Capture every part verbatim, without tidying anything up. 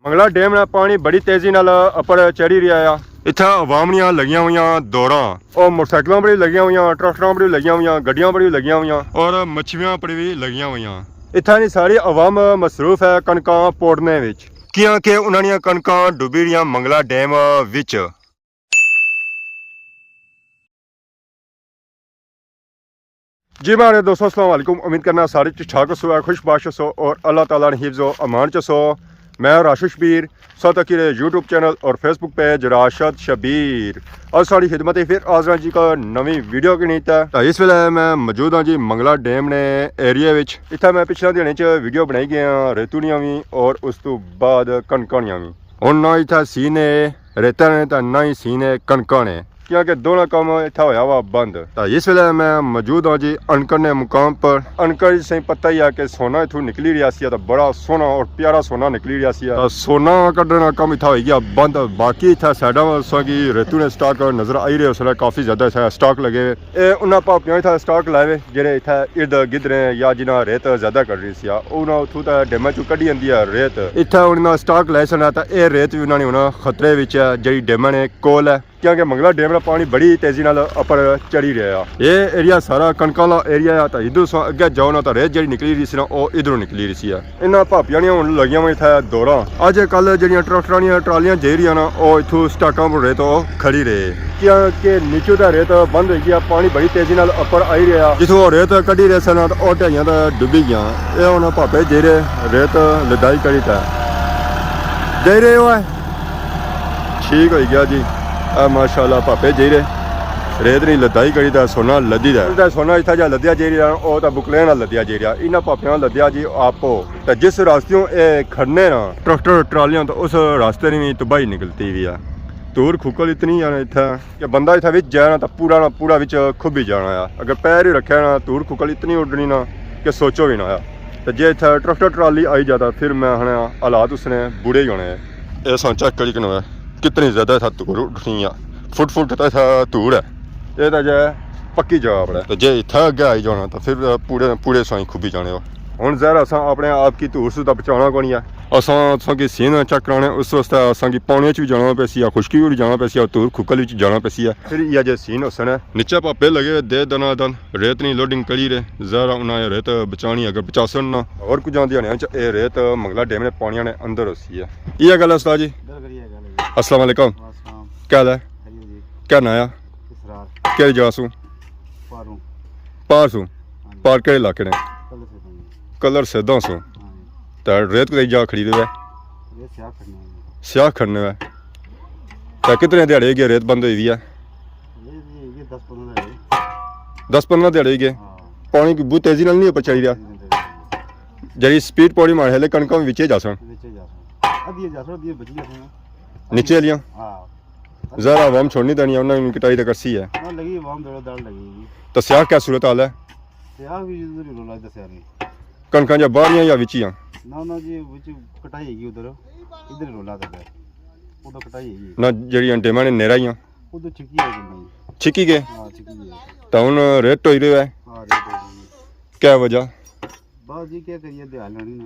منگلا ڈیم نا پانی بڑی تیزی نال اپر چڑھی رہیا آ۔ اتھا عوام نیاں لگیاں ہویاں دوراں۔ او موٹرسائیکلاں پر وی لگیاں ہویاں، ٹریکٹراں پر وی لگیاں ہویاں، گڈیاں پر وی لگیاں ہویاں۔ اور مچھیاں پر وی لگیاں ہویاں۔ اتھا نی ساری عوام مصروف ہے کنکاں پوڑنے وچ، کیاں کہ انہاں نیاں کنکاں ڈوبی رہیاں منگلا ڈیم وچ۔ جی مہاڑے دوستو، السلام علیکم۔ امید کرنا سارے ٹھیک ٹھاک ہسو، خوش باش ہسو اور اللہ تعالیٰ نے حفظ و امان چ ہسو۔ میں راشد شبیر، ساتھ اکی رہے یوٹیوب چینل اور فیس بک پیج راشد شبیر۔ اج ساڑی خدمت پھر حاضر ہاں جی کا نویں ویڈیو کے نیت۔ تو اس ویلے میں موجود ہاں جی منگلا ڈیم نے ایریے وچ۔ اتھا میں پچھلے دیہاڑے چ ویڈیو بنائی گیا ہاں ریتو نیاں وی اور اس تو بعد کنکاں نیاں وی۔ ہن نہ اتھا سین ہے ریتاں نے تے نہ ہی سین ہے کنکاں نے، کیونکہ دونوں کم اتھا ہویا ہوا بند۔ تے اس ویلے میں موجود ہاں جی انکر نے مقام پر۔ انکر جی سائیں پتہ ہی ہے کہ سونا اتھوں نکلی رہیا سی تے بڑا سونا اور پیارا سونا نکلی رہیا سی۔ تے سونا کڈنے نا کم اتھا ہوئی گیا بند۔ باقی اتھا سائیڈاں اساں کی ریتو نے سٹاک نظر آئی رہے، اس ویلے کافی زیادہ اتھا سٹاک لگے ہوئے۔ اے انہاں پاپیاں اتھا سٹاک لائے ہوئے جیڑے اتھا ارد گرد رہے یا جنہاں ریت زیادہ کڈنی سی، انہاں اتھوں تے ڈیماں چوں کڈی آندی ہے ریت۔ اتھا انہاں سٹاک لائے سن تے اے ریت وی انہاں نے ہن خطرے وچ ہے جیڑی ڈیماں نے کول ہے، کیونکہ منگلا ڈیم نا پانی بڑی تیزی نال اپر چڑھی رہیا۔ اے ایریا سارا کنکاں آلا ایریا ہے، تے ادھر سوں اگے جاؤ نا تے ریت جیڑی نکلی رہی سی نا، او ادھروں نکلی رہی سی ہے۔ انہاں پاپیاں نیاں ہن لگیاں ہوئیاں اتھا دوراں۔ اج کل جیڑیاں ٹریکٹراں نیاں ٹرالیاں جائی رہیاں نا، او اتھوں سٹاکاں پر ریت او کھڑی رہے۔ کیاں کہ نیچو تے ریت بند ہوئی گیا، پانی بڑی تیزی نال اپر آئی رہیا۔ جتھوں او ریت کڈی رہے سن تے او ڈھائیاں تے ڈبی گیاں۔ اے ہن پاپے جائی رہے ریت لدائی کری تے۔ جائی رہے ہو ہے؟ ٹھیک ہوئی گیا جی۔ اے ماشاءاللہ پاپے جائی رہے۔ ریت نہیں لدائی کری تے سونا لدی دا۔ تے سونا اتھا جا لدیا جائی رہیا، او تے بکلے نال لدیا جائی رہیا۔ انہاں پاپیاں لدیا جی آپو۔ تے جس راستیوں اے کھڑنے نا، ٹریکٹر ٹرالیاں تے اس راستے نی وی تباہی نکلتی وی ہے۔ دھوڑ کھکل اتنی ہے نا اتھا کہ بندہ اتھا وچ جائے نا تے پورا نا پورا وچ کھبی جانا ہے۔ اگر پیر ہی رکھے نا دھوڑ کھکل اتنی اڈنی نا کہ سوچو وی نہ آیا۔ تے جے اتھا ٹریکٹر ٹرالی آئی جاتا پھر میں آخنا حالات اس نے برے ہی ہونے۔ اے ساں چیک کری کنو ہے کتنی زیادہ اتھا دھوڑ اڈنی ہے۔ فٹ فٹ تے اتھا دھوڑ ہے۔ اے تے جے پکی جگہ پر ہے۔ تے جے اتھا اگے آئی جانا تے پھر پورے پورے سائیں کھبی جانے ہو۔ ہن ظاہر اساں اپنے آپ کی دھوڑ سوں تے بچانا کونی ہے۔ اساں تساں کی سین چیک کرانے، اس واسطے اساں کی پانی وچ وی جانا پیسی، یا خشکی وچ جانا پیسی، یا دھوڑ کھکل وچ جانا پیسی ہے۔ پھر یہ جے سین ہوسن ہے۔ نیچے پاپے لگے ہوئے دے دنا دن، ریت نی لوڈنگ کری رہے، ظاہر انہاں یہ ریت بچانی، اگر بچاسن نا۔ اور کچھ آندی ہنیاں چ اے ریت منگلا ڈیم نے پانیاں نے اندر ہوسی ہے۔ یہ گل ہے استاد جی۔ گل کریے گل ہے جی۔ السلام علیکم۔ وعلیکم السلام۔ کیا حال ہے؟ خیریت جی۔ کیا ناں ہے؟ اسرار۔ کیڑی جگہ سوں؟ پاروں۔ پار سوں؟ ہاں جی۔ پار کیڑے علاقے نے؟ کلر سے دوں۔ کلر سے دوں سوں۔ ہاں جی۔ تے ریت کتھے جا کھڑی دے؟ ریت سیاہ کھڑنے ہوئے۔ سیاہ کھڑنے ہوئے۔ تے کتنے دیہاڑے ہوئی گئے ریت بند ہوئی وی ہے؟ ریت جی ہوئی گئے دس پندرہ دیہاڑے۔ دس پندرہ دیہاڑے ہوئی گئے؟ ہاں۔ پانی کی بہت تیزی نال نہیں اوپر چڑھی رہیا؟ تیزی نال۔ جیڑی سپیڈ پانی مارے ہلے کنکاں وچے جاسن۔ وچے جاسن۔ ادھی جاسن، ادھی بچی جاسن۔ نیچے والیاں؟ ہاں۔ ظاہر عوام چھوڑنی دینی، انہاں نے کٹائی تے کرسی ہے۔ ہاں، لگی عوام دڑ دڑ لگی جی۔ تے سیاہ کیا صورت حال ہے؟ سیاہ بھی ادھر ہی رولا دسیا نہیں۔ کنکاں جا باہریاں یا وچیاں؟ نہ، نہ جی، وچ کٹائی ہے گی ادھر، ادھر ہی رولا تے پیا۔ ادھر کٹائی ہے گی۔ نہ، جیڑیاں ڈیماں نے نیرا ہیاں؟ ادھر چھکی ہے گئی۔ چھکی گئے؟ ہاں، چھکی گئی۔ تے ہن ریت ہوئی رہی ہے؟ ہاں، ریت ہوئی رہی ہے۔ کیا وجہ؟ بس جی، کیا کریے، دیہاڑ لانی نا۔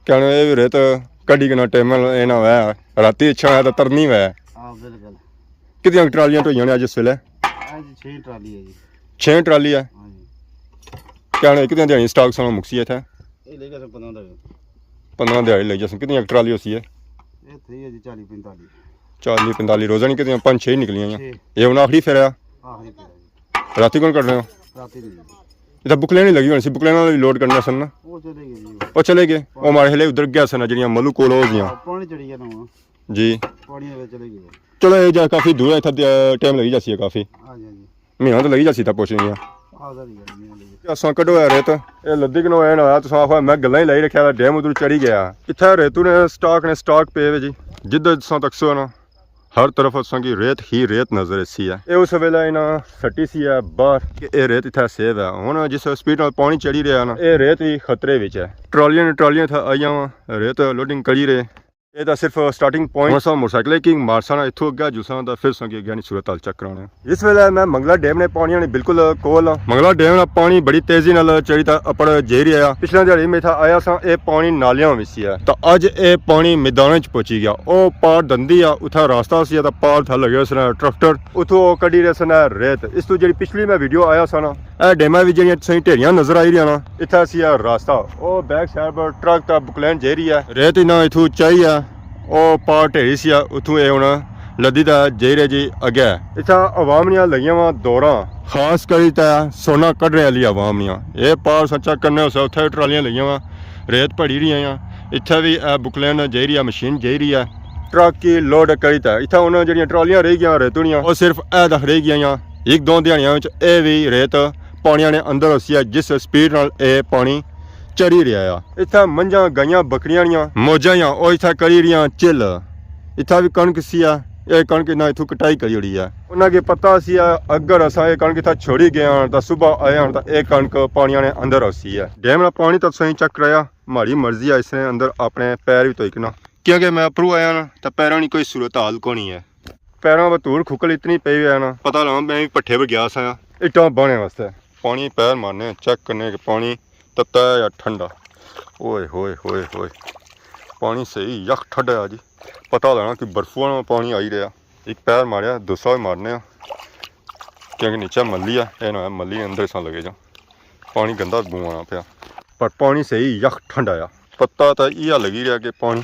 کہنا اے وی ریت کڈی کنا ٹائم اے نہ ہویا، راتی اچھا ہویا تے ترنی ہویا۔ ہاں، بالکل۔ کتنیاں ٹرالیاں ٹوئیاں نے اج اس ویلے؟ اج چھ ٹرالی ہے جی۔ چھ ٹرالی ہے؟ ہاں جی۔ کہنا کتنیاں دیہاڑیاں سٹاک ساں مکسی اتھے؟ اے لے گئے سن پندرہ دیہاڑی۔ پندرہ دیہاڑی لگ جاسن۔ کتنیاں ٹرالی ہوسی ہے؟ اے تھئی ہے جی چالی پینتالی۔ چالی پینتالی روزہ نہیں کتنیاں؟ پنج چھ ہی نکلیاں یا؟ چھ۔ اے ہن آخری پھیرا ہے؟ آخری پھیرا جی۔ راتی کون کڈنے ہو؟ راتی نہیں۔ اتھا بکلے نہیں لگی ہونی سی، بکلے نال وی لوڈ کرنے سن نا۔ وہ چلے گئے جی۔ وہ چلے گئے؟ وہ مارے ہلے ادھر گیا سن جڑیاں ملو کول ہو گیاں۔ ہاں، پانی چڑھی گیا نا وہاں۔ جی۔ پانی وچ چلے گئے۔ چلو، یہ جا کافی دور ہے، اتھا ٹائم لگی جاسی ہے کافی۔ ہاں جی، ہاں جی۔ مہینہ تو لگی جاسی اتھا پہنچنے گیا۔ آ، ذرا ہی ہے، مہینہ لگی۔ اساں کڈو ہے ریت، اے لدی کنو ہے نا، تساں آخو میں گلاں ہی لائی رکھیا، ڈیم ادھر چڑھی گیا۔ اتھا ریتو نے سٹاک نے سٹاک پے ہوئے جی، جدھر تساں تکسو نا۔ ہر طرف اساں کی ریت ہی ریت نظر ایسی ہے۔ اے اس ویلے انہاں سٹی سی ہے باہر کہ اے ریت اتھا سیو ہے۔ ہن جس سپیڈ نال پانی چڑھی رہیا نا، اے ریت وی خطرے وچ ہے۔ ٹرالیاں نے ٹرالیاں اتھا آئیاں وا، ریت لوڈنگ کری رہے۔ اے تاں صرف سٹارٹنگ پوائنٹ۔ ہن اساں موٹر سائیکل کنگ مارساں نا، اتھوں اگے جلساں تاں فر اساں کی اگے نی صورت حال چیک کرانے۔ اس ویلے میں منگلا ڈیم نے پانیاں نے بالکل کول ہاں۔ منگلا ڈیم نا پانی بڑی تیزی نال چڑھی تے اپر جائی رہیا۔ پچھلے دیہاڑی میں اتھا آیا ساں، اے پانی نالیاں وچ سی ہے۔ تاں اج اے پانی میداناں وچ پہنچی گیا۔ او پار دندی آ، اتھا راستہ سی تاں پار تھا لگے اس نے ٹریکٹر۔ اتھوں او کڈی رہے سن ریت۔ اس تو جڑی پچھلی میں ویڈیو آیا سا نا، اے ڈیماں وچ جڑیاں تساں ڈھیریاں نظر آئی رہیاں نا، اتھا سی اے راستہ۔ او بیک سائیڈ پر ٹرک تے بکلین جائی رہی ہے۔ ریت انہاں اتھوں چائی ہے۔ او پار ڈھیری سی، اتھوں اے ہن لدی تے جائی رہے جی اگے۔ اتھا عوام نیاں لگیاں واں دوراں، خاص کری تے سونا کڈنے والی عوام نیاں۔ اے پار اساں چیک کرنے ہوسے، اتھے وی ٹرالیاں لگیاں واں، ریت پڑی رہی ہیں۔ اتھے وی اے بکلین جائی رہی ہے، مشین جائی رہی ہے۔ ٹرک کی لوڈ کری تے اتھا انہاں جڑیاں ٹرالیاں رہی گیاں ریتوں نیاں، او صرف اے تک رہی گیاں۔ ایک دو دیہاڑیاں وچ اے وی ریت پانیاں نے اندر ہوسی ہے، جس سپیڈ نال اے پانی چڑھی رہیا آ۔ اتھا منجھاں، گائیاں، بکریاں نیاں موجاں آں، او اتھا کری رہیاں چل۔ اتھا وی کنک سی آ، اے کنک انہاں اتھوں کٹائی کری اوڑی آ۔ انہاں کی پتہ سی آ، اگر اساں اے کنک اتھا چھوڑی گئے ہن تاں صبح آئے ہن تاں اے کنک پانیاں نے اندر ہوسی ہے۔ ڈیم نا پانی تاں تساں چیک کرایا، ماڑی مرضی آ اس نے اندر اپنے پیر وی دھوئی کناں، کیونکہ میں اپروں آیا نا تاں پیراں نی کوئی صورت حال کونی ہے۔ پیراں پر دھوڑ کھکل اتنی پئی ہوئی ہے نا، پتہ لگا میں وی پٹھے پر گیا سا اٹاں باہنے واسطے۔ پانی پیر مارنے، چیک کرنے کہ پانی تتا ہے یا ٹھنڈا۔ اوئے ہوئے ہوئے ہوئے، پانی صحیح یخ ٹھنڈا ہے جی۔ پتہ لگنا کہ برفو والا پانی آئی رہیا۔ ایک پیر ماریا، دوسرا وی مارنے آں، کیونکہ نیچے ملی ہے، اے نہ ہوئے ملی اندر ساں لگے جا۔ پانی گندا بو آنا پیا، پر پانی صحیح یخ ٹھنڈا آیا۔ پتہ تاں ایہہ لگی رہیا کہ پانی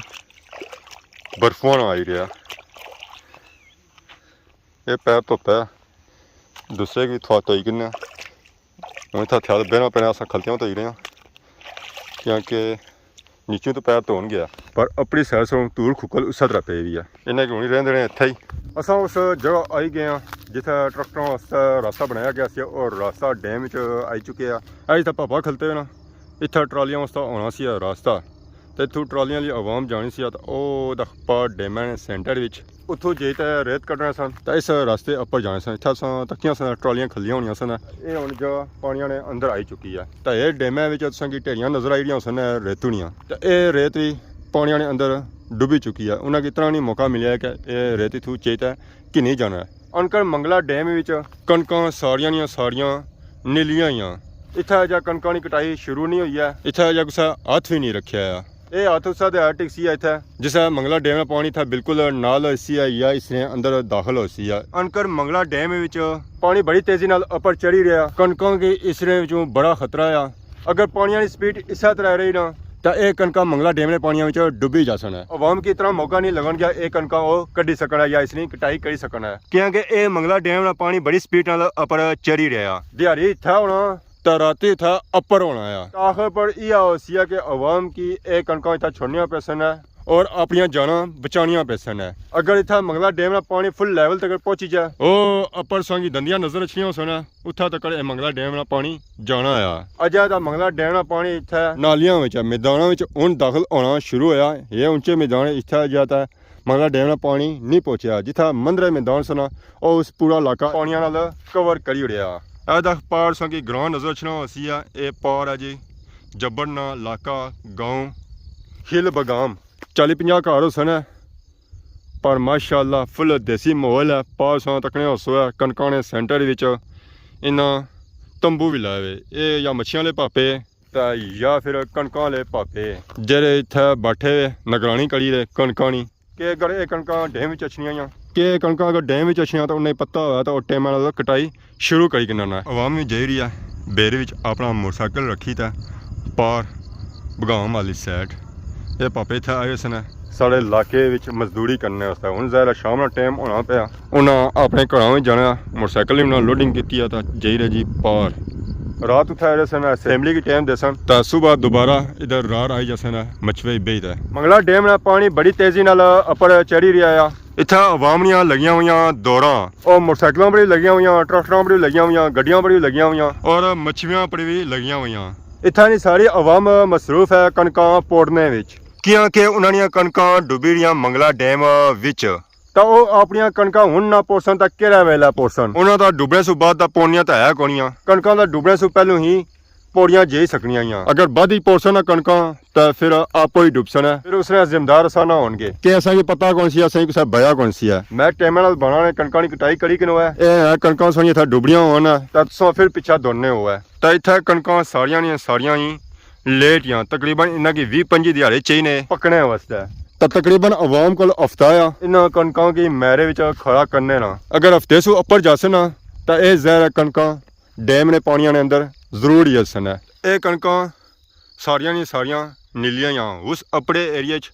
برفو والا آئی رہیا۔ اے پیر دھوتا ہے، دوسرے کی تھوا دھوئی کنے۔ ہن اتھا تھیا بہنا پینا، اساں کھلتیاں دھوئی رہے ہاں، کیونکہ نیچوں تو پیر دھون گیا۔ پر اپنی سائیڈ سوں دھوڑ کھکل اسے طرح پئی ہوئی ہے۔ انہیں کہ ہن رہن دینے اتھے ہی۔ اساں اس جگہ آئی گئے ہاں جتھے ٹریکٹراں واسطے راستہ بنایا گیا سی اور راستہ ڈیم وچ آئی چکیا ہے۔ اے جتھے پاپا کھلتے ہوئے نا، اتھے ٹرالیاں واسطے ہونا سی راستہ، تے اتھوں ٹرالیاں آلی عوام جانی سی تے او دخ پار ڈیماں نے سینٹر وچ۔ اتھوں جائی تے ریت کڈنا سن تے اس راستے اپر جانے سن۔ اتھا اساں تکیاں سن، ٹرالیاں کھلیاں ہونیاں سن۔ اے ہن جگہ پانیاں نے اندر آئی چکی ہے۔ تے اے ڈیماں وچ تساں کی ڈھیریاں نظر آئی رہیاں سن ریتوں نیاں۔ تے اے ریت وی پانیاں نے اندر ڈبی چکی ہے۔ انہاں کی اتنا نہیں موقع ملیا کہ اے ریت اتھوں چائی تے گھنی جانا ہے۔ انکر منگلا ڈیم وچ کنکاں ساریاں نیاں ساریاں نیلیاں ہوئیاں۔ اتھا جا کنکاں نی کٹائی شروع نہیں ہوئی ہے۔ اتھا جا کسا ہاتھ وی نہیں رکھیا ہے۔ اے ہاتھ اسا دے ہر ٹکسی ہے اتھا۔ جسا منگلا ڈیم نا پانی اتھا بالکل نال ہوسی ہے یا اس نے اندر داخل ہوسی ہے۔ انکر منگلا ڈیم وچ پانی بڑی تیزی نال اپر چڑھی رہیا۔ کنکاں کی اس نے وچوں بڑا خطرہ ہے۔ اگر پانیاں نی سپیڈ اسے طرح رہی نا، تاں اے کنکاں منگلا ڈیم نے پانیاں وچ ڈبی جاسن ہے۔ عوام کی اتنا موقع نہیں لگن گیا اے کنکاں او کڈی سکن ہے یا اس نی کٹائی کری سکن ہے، کیونکہ اے منگلا ڈیم نا پانی بڑی سپیڈ نال اپر چڑھی رہیا۔ دیہاڑی اتھا ہونا تاں راتی اتھا اپر ہونا ہے۔ تاں آخر پر ایہا ہوسی ہے کہ عوام کی اے کنکاں اتھا چھوڑنیاں پیسن ہے اور اپنیاں جاناں بچانیاں پیسن ہے۔ اگر اتھا منگلا ڈیم نا پانی فل لیول تک پہنچی جائے، او اپر سانگی دندیاں نظر اچھنیاں ہوسن ہے۔ اتھا تک اے منگلا ڈیم نا پانی جانا آیا۔ اجے دا منگلا ڈیم نا پانی اتھے نالیاں وچ ہے، میداناں وچ ہن داخل ہونا شروع ہویا۔ اے اونچے میدان اتھے اجے تے منگلا ڈیم نا پانی نہیں پہنچیا۔ جتھا مندرے میدان سنا، او اس پورا علاقہ پانیاں نال کور کری اڑیا۔ اے دا پار ساں کی گراں نظر اچھنا ہوسی ہے، اے پار ہے جی جبر نا علاقہ، گاؤں ہل بگام۔ چالی پنجاہ گھر ہوسن ہے، پر ماشاءاللہ فل دیسی ماحول ہے۔ پار ساں تکنے ہوسو ہے کنکاں نے سینٹر وچ انہاں تمبو وی لائے ہوئے۔ اے یا مچھیاں آلے پاپے تے یا فر کنکاں آلے پاپے، جیہڑے اتھے بیٹھے ہوئے نگرانی کری رہے کنکاں نی۔ کہ اگر اے کنکاں ڈیم وچ اچھنیاں یا کہ اے کنکاں اگر ڈیم وچ اچھنیاں تاں انہیں پتہ ہویا تاں او ٹائم نال کٹائی شروع کری کننا۔ عوام وی جائی رہی ہے، بیر وچ اپنا موٹر سائیکل رکھی تے پار بگام آلی سائیڈ۔ اے پاپے اتھے آئے ہوئے سن ساڑے علاقے وچ مزدوری کرنے واسطے۔ ہن ظاہر ہے شام نا ٹائم ہونا پیا، انہاں اپنے گھراں وچ جانا، موٹر سائیکل وی انہاں لوڈنگ کیتی ہے تاں جائی رہے جی پار۔ رات اتھے آئے رہے سن، اسمبلی کی ٹائم دے سن۔ تاں صبح دوبارہ ادھر رار آئی جاسن مچھوے بیئی تے۔ منگلا ڈیم نا پانی بڑی تیزی نال اپر چڑھی رہیا ہے۔ اتھا عوام نیاں لگیاں ہوئیاں دوراں۔ او موٹر سائیکلاں پر وی لگیاں ہوئیاں، ٹریکٹراں پر وی لگیاں ہوئیاں، گڈیاں پر وی لگیاں ہوئیاں۔ اور مچھیاں پر وی لگیاں ہوئیاں۔ اتھا نی ساری عوام مصروف ہے کنکاں پوڑنے وچ۔ کیاں کہ انہاں نیاں کنکاں ڈبی رہیاں منگلا ڈیم وچ۔ تاں او اپنیاں کنکاں ہن نہ پوڑسن تاں کیہڑے ویلے پوڑسن؟ انہاں دا ڈبنے سوں بعد تاں پوڑنیاں تاں ہے کونیاں۔ کنکاں دا ڈبنے سوں پہلوں ہی پوڑیاں جئی سکنیاں ہیاں۔ اگر بدھ ہی پوڑسن نہ کنکاں، تاں فر آپو ہی ڈبسن ہے۔ فر اس نے ذمہ دار اساں نہ ہونگے۔ کہ اساں کی پتہ کون سی، اساں کی کسے بیا کون سی ہے۔ میں ٹیمے نال بانا نے کنکاں نی کٹائی کری کنو ہے۔ اے ہے کنکاں ساریاں اتھا ڈبڑیاں ہون ہے۔ تاں تساں فر پچھا دوڑنے ہو ہے۔ تاں اتھا کنکاں ساریاں نیاں ساریاں ہی لیٹ یاں، تقریباً انہاں کی ویہہ پنجی دیہاڑے چاہینے پکنے واسطے۔ تاں تقریباً عوام کول ہفتہ آ انہاں کنکاں کی میرے وچ کھڑا کرنے نا۔ اگر ہفتے سو اپر جاسن نا، تاں اے زہر کنکاں ڈیم نے پانیاں نے اندر ضرور ہی اسن ہے۔ اے کنکاں ساریاں نی ساریاں نیلیاں ہیاں۔ اس اپرے ایریے اچ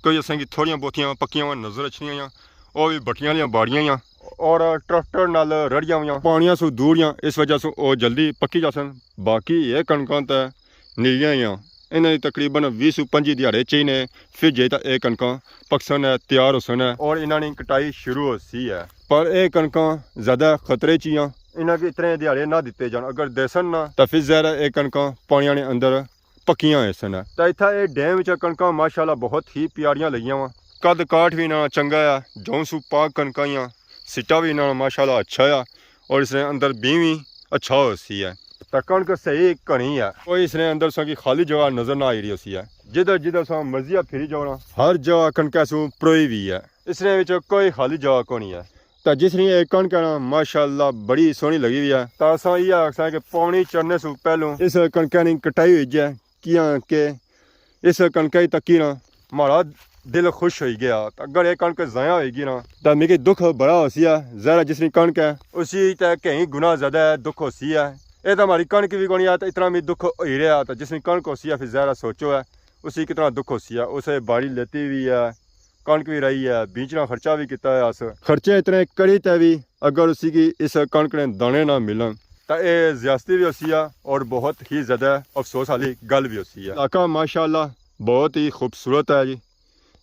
کوئی اساں کی تھوڑیاں بہتیاں پکیاں ہوئیاں نظر اچھنیاں ہیاں، او وی بٹیاں آلیاں باڑیاں ہیاں۔ اور ٹریکٹر نال رڑیاں ہوئیاں، پانیاں سوں دور ہیاں، اس وجہ سوں او جلدی پکی جاسن۔ باقی اے کنکاں تے نیلیاں ہیاں، انہاں نی تقریباً ویہہ سوں پنجی دیہاڑے چاہینے، فر جائی تاں اے کنکاں پکسن ہے، تیار ہوسن ہے۔ اور انہاں نی کٹائی شروع ہوسی ہے۔ پر اے کنکاں زیادہ خطرے چ ہیاں۔ انہاں کی اتنے دیہاڑے نہ دتے جان، اگر دیسن نا تاں فر ظاہر ہے اے کنکاں پانیاں نے اندر پکیاں ہوسن۔ تاں اتھا اے ڈیم وچ کنکاں ماشاءاللہ بہت ہی پیاریاں لگیاں واں۔ قد کاٹھ وی انہاں نا چنگا ہے، جوں سوں پاک کنکاں ہیاں، سٹا وی انہاں نا ماشاءاللہ اچھا ہے، اور اس نے اندر بیں وی اچھا ہوسی ہے۔ تاں کنک صحیح گھنی ہے، کوئی اس نے اندر ساں کی خالی جگہ نظر نہ آئی رہی ہوسی ہے۔ جدھر جدھر ساں مرضی آ پھری جاؤ نا، ہر جگہ کنکے سوں پروئی وی ہے، اس نے وچ کوئی خالی جگہ کونی ہے۔ تاں جس نی اے کنک ہے نا، ماشاءاللہ بڑی سوہنی لگی ہوئی ہے۔ تاں اساں ایہہ آکھساں کہ پانی چڑھنے سوں پہلوں اس کنکے نی کٹائی ہوئی جائے، کیاں کہ اس کنکے تکی نا مہاڑا دل خوش ہوئی گیا۔ تاں اگر اے کنک ضائع ہوئی گئی نا، تاں میکی دکھ بڑا ہوسی ہے۔ ظاہر ہے جس نی کنک ہے، اسی تے کہیں گنا زیادہ دکھ ہوسی ہے۔ اے تاں مہاڑی کنک وی کونی ہے، تاں اتنا می دکھ ہوئی رہیا۔ تاں جس نی کنک ہوسی ہے، فر ظاہر ہے سوچو ہے اسی کتنا دکھ ہوسی ہے۔ اسے باڑی لیتی وی ہے، کنک وی رائی ہے، بیچنا خرچہ وی کیتا ہے اس۔ خرچے اتنے کری تے وی اگر اسی کی اس کنک نے دانے نہ ملن، تاں اے زیاستی وی ہوسی ہے اور بہت ہی زیادہ افسوس آلی گل وی ہوسی ہے۔ علاقہ ماشاءاللہ بہت ہی خوبصورت ہے جی۔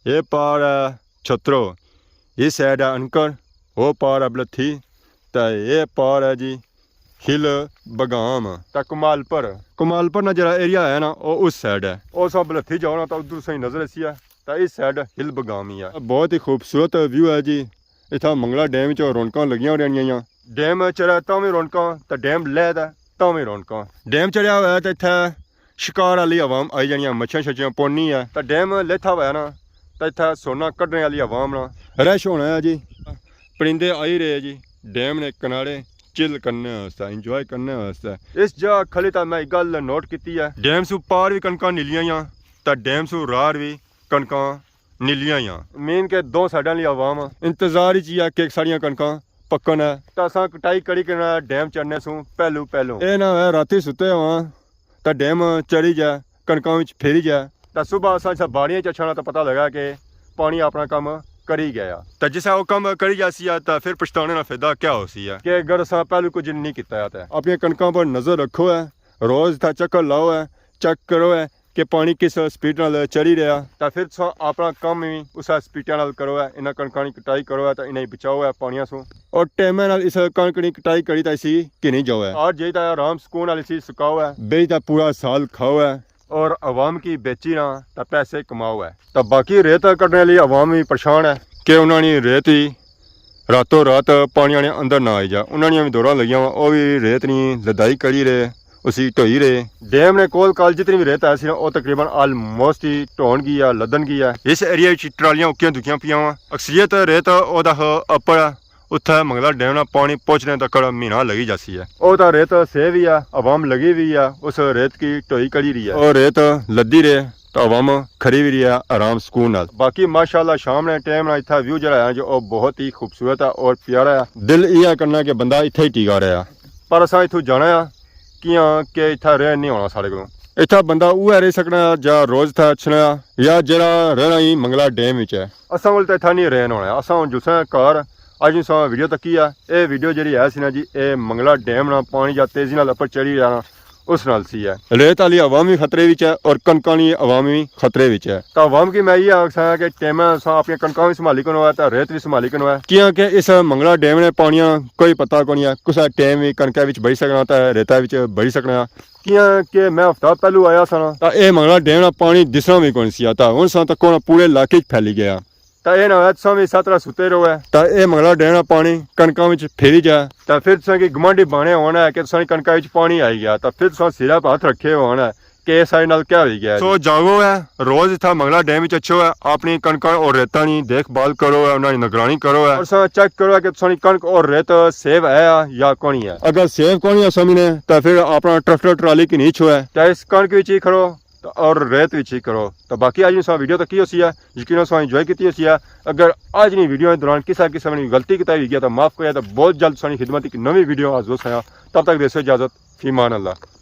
اے پار ہے چھترو، اس سائیڈ ہے انکر، او پار ہے بلتھی، تے اے پار ہے جی ہل بگام۔ تے کمالپر، کمالپر نا جڑا ایریا ہے نا، او اس سائیڈ ہے۔ او ساں بلتھی جاؤ نا، تاں ادھر ساں نظر ایسی ہے، تاں اس سائیڈ ہل بگام ہی ہے۔ بہت ہی خوبصورت ویو ہے جی۔ اتھا منگلا ڈیم وچ رونقاں لگیاں رہنیاں ہیاں۔ ڈیم چڑھے تاں وی رونقاں، تے ڈیم لہہ تے تاں وی رونقاں۔ ڈیم چڑھیا ہویا تے اتھے شکار آلی عوام آئی جانی ہے، مچھیاں شچھیاں پونی ہے۔ تے ڈیم لیتھا ہویا نا، تے اتھے سونا کڈنے آلی عوام نا رش ہونا ہے جی۔ پرندے آئی رہے جی ڈیم نے کنارے چل کرنے واسطے، انجوائے کرنے واسطے۔ اس جگہ کھلی تے میں ایک گل نوٹ کیتی ہے، ڈیم سوں پار وی کنکاں نیلیاں ہیاں، تے ڈیم سوں رار وی کنکاں نیلیاں ہیاں۔ مین کہ دو سائیڈاں لی عوام انتظار اچ ہی ہے کہ ساڑیاں کنکاں پکن ہے۔ تاں اساں کٹائی کری کنا ڈیم چڑھنے سوں پہلو پہلو۔ اے نہ ہوئے راتی ستے ہواں تاں ڈیم چڑھی جائے، کنکاں وچ پھری جائے۔ تاں صبح اساں جسا باڑیاں چ اچھانا تاں پتہ لگا کہ پانی اپنا کم کری گیا۔ تاں جسا او کم کری جاسی آ تاں فر پچھتانے نا فائدہ کیا ہوسی ہے کہ اگر اساں پہلو کچھ نہیں کیتا ہے تاں۔ اپنی کنکاں پر نظر رکھو ہے، روز تھا چکر لاؤ ہے، چیک کرو ہے کہ پانی کس سپیڈ نال چڑھی رہیا۔ تاں فر تساں اپنا کم وی اسا سپیڈ نال کرو ہے، انہاں کنکاں نی کٹائی کرو ہے تاں انہاں کی بچاؤ ہے پانیاں سوں۔ اور ٹیمے نال اس کنک نی کٹائی کری تاں اسی گھنی جاؤ ہے۔ اور جئی تاں آرام سکون نال اسی سکاؤ ہے۔ بئی تاں پورا سال کھاؤ ہے۔ اور عوام کی بیچی نہ تاں پیسے کماؤ ہے۔ تاں باقی ریت کڈنے آلی عوام وی پریشان ہے کہ انہاں نی ریت ہی راتوں رات پانیاں نے اندر نہ آئی جا۔ انہاں نیاں وی دوڑاں لگیاں وا، او وی ریت نی لدائی کری رہے، اسی ڈھوئی رہے۔ ڈیم نے کول کال جتنی وی ریت آئی سی نا، او تقریباً آلموسٹ ہی ڈھون گئی ہے، لدن گئی ہے۔ اس ایریا وچ ٹرالیاں اکیاں دکیاں پیاں وا۔ اکثریت ریت او دا اپر ہے، اتھے منگلا ڈیم نا پانی پہنچنے تک مہینہ لگی جاسی ہے۔ او تاں ریت سیو وی ہے، عوام لگی وی ہے اس ریت کی ڈھوئی کری رہی ہے۔ او ریت لدی رہے، تاں عوام کھری وی رہی ہے آرام سکون نال۔ باقی ماشاءاللہ شام نے ٹائم نا اتھا ویو جڑا ہے جو او بہت ہی خوبصورت ہے اور پیارا ہے۔ دل ایہا کرنا کہ بندہ اتھے ہی ٹیکا رہیا۔ پر اساں اتھوں جانا ہے، کیاں کہ اتھا رہ نہیں ہونا ساڑے کولوں۔ اتھا بندہ اوہے رہ سکنا ہے جا روز اتھا اچھنا ہے یا جڑا رہنا ہی منگلا ڈیم وچ ہے۔ اساں کول تاں اتھا نہیں رہن ہونا ہے۔ اساں ہن جلساں گھر، اج اساں ویڈیو تکی ہے۔ اے ویڈیو جڑی ہے سی نا جی، اے منگلا ڈیم نا پانی جا تیزی نال اپر چڑھی رہنا، اس نال سی ہے۔ ریت آلی عوام وی خطرے وچ ہے اور کنکاں نی عوام وی خطرے وچ ہے۔ تاں عوام کی میں ایہہ آکھساں کہ ٹیمے اساں اپنی کنکاں وی سنبھالی کنو ہے تاں ریت وی سنبھالی کنو ہے۔ کیاں کہ اس منگلا ڈیم نے پانیاں کوئی پتہ کونی ہے، کسا ٹیم وی کنکے وچ بڑی سکنا تاں ریتا وچ بڑی سکنا۔ کیاں کہ میں ہفتہ پہلو آیا سا نا، تاں اے منگلا ڈیم نا پانی دسنا وی کونی سی آتا۔ ہن ساں تک ہونا پورے علاقے وچ پھیلی گیا۔ تے اے نہ ہوئے تساں وی اسے طرح ستے رہو ہے۔ تے اے منگلا ڈیم نا پانی کنکاں وچ پھیری جائے۔ تے پھر تساں کی گمانڈی بانے ہونا ہے کہ تساں نی کنکاں وچ پانی آئی گیا۔ تے پھر تساں سرے پہ ہتھ رکھے ہونا ہے کہ اے ساڑے نال کیا ہوئی گیا ہے۔ سو جاگو ہے، روز اتھا منگلا ڈیم وچ اچھو ہے، اپنی کنکاں اور ریتاں نی دیکھ بھال کرو ہے، انہاں نی نگرانی کرو ہے۔ اور تساں چیک کرو ہے کہ تساں نی کنک اور ریت سیو ہے یا کونی ہے۔ اگر سیو کونی ہے سمجھنے، تے پھر اپنا ٹریکٹر ٹرالی کی نہیں چھوئے۔ تے اس کنک وچ ہی کرو، تے اور ریت وچ ہی کرو۔ تے باقی اج نی سا ویڈیو تکی ہوسی ہے، یقیناً سا انجوائے کیتی ہوسی ہے۔ اگر اج نی ویڈیو دے دوران کسا قسم نی غلطی کتائی ہوئی گیا تے معاف کریا، تے بہت جلد سانی خدمت ایک نویں ویڈیو حاضر ہوساں۔ تب تک دیسو اجازت، فی امان اللہ۔